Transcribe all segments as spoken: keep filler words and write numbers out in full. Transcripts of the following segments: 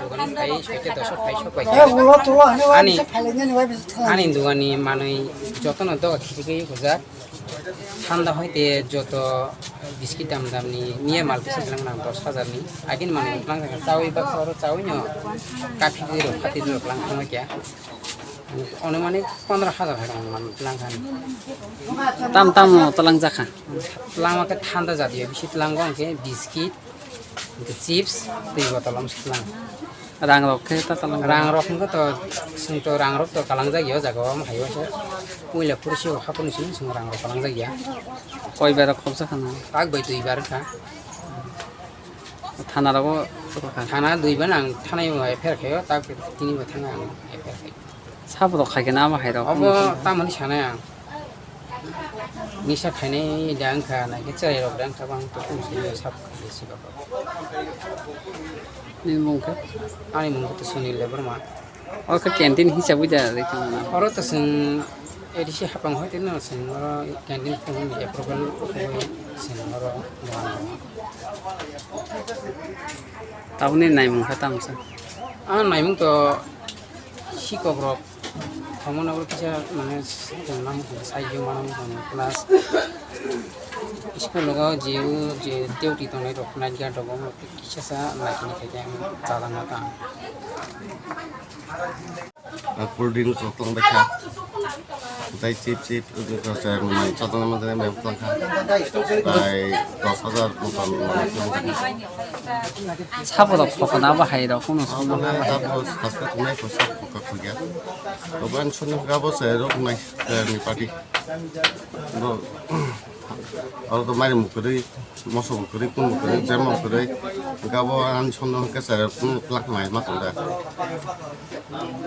Dogani phai soite doso phai sok bai khe. Ani, ani dogani manwi jotono doga khibigwi hujak. Thanda hoite joto biskit dam damni miya mal kisa tlang nang dos hajar ni. Agin manwi tlang kha chawi baksa oro chawi no kaphigwi rok phatwi rok lang thangma kya. Ono mani pondro hajar hai rok man tlang kha. Tam tam no tlang jakha. Tlang ma khe thanda jatiyo bisi tlang go hwnkhe biskit. Hwnkhe chips, twi bottle om swklang. Rang rok khe ta talang. Rang rok hwnkhe to, chwng to rang rok to kalangjak ya o jaga o, omo hai o se. Puila puri se o hapuni simi chwng rang rok kalangjak ya. Koi bar rok khobjak kha na? Tak bai dui bar kha. Thana rogo rwkha. Thana dui bar ang thana o F I R khaio, tak tini bo thana ang F I R khai. Sabo rok khai khe na abo hai rok. Obo tamoni sanai ang. Nisa khainai da wngkha, naikhe chwrairok da wngkha, bang tokung simi sab khainai se baba. Nini mung khe? Ani mung khe to Sunil Debbarma. Oro khe canteen hisabwi da ri tong na? Oro to chwng A D C hapang hoi tini chwng oro canteen phone ni approval oi chwng oro dogan. Taboni naimung khe tamo sa? Ah, naimung to sikok rok Omo nogor kisa mane, sajyo mano, plus school logo je, je duty tongnai rok, night guard rok, omo kisa sa naikhe naikhe ang chalangma tang. Cold drink rok tong bai kha. Tai chip chip rok sa mai chalangma tang mai tong kha. Tai dos hajar moton. Sabo rok phokona bahai rok kuno sabo na bahai. Sabo haste tunai ko sab kokak khuya. Obo ang soni hwnkha bo se rok nai, eh, ni party. Bo, oro to mari mukwrwi, moso mukwrwi, kun mukwrwi, jema mukwrwi. Hwnkha bo ang soni hwnkha se rok kun plak nai ma tong da.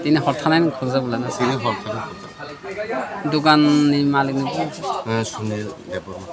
Tini hor thanai ni khorjak bwla na? Tini hor thanai khorjak. Dukan ni malik ni. Eh, Sunil Debbarma.